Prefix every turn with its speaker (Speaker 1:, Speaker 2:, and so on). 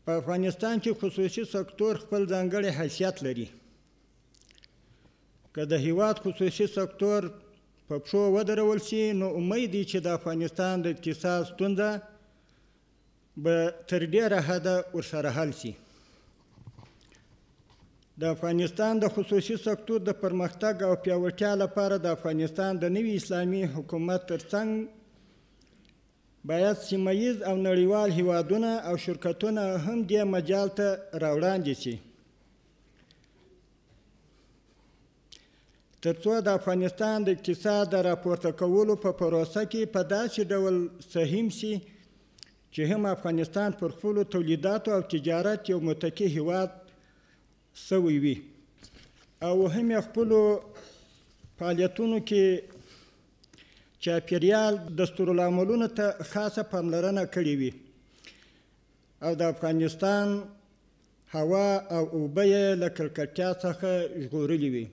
Speaker 1: په افغانستان کې خصوصي سکتور خپل ځانګړی حیثیت لري. که د هیواد خصوصي سکتور په پښو ودرول شي، نو امید دی چې د افغانستان د اقتصاد ستونزه به تر ډېره حده ورسره حل شي. د افغانستان د خصوصي سکتور د پرمختګ او پیاوړتیا لپاره د افغانستان د نوي اسلامي حکومت ترڅنګ باید سیمه ییز او نړیوال هیوادونه او شرکتونه هم دې مجال ته راوړاندې شي، ترڅو د افغانستان د اقتصاد د راپورته کولو په پروسه کې په داسې ډول سهیم شي چې هم افغانستان پر خپلو تولیداتو او تجارت یو متکي هیواد سوی وي او هم یې خپلو فعالیتونو کې چاپیریال دستورالعملونو ته خاصه پاملرنه کړې وي او د افغانستان هوا او اوبه یې له ککړتیا څخه ژغورلې وي.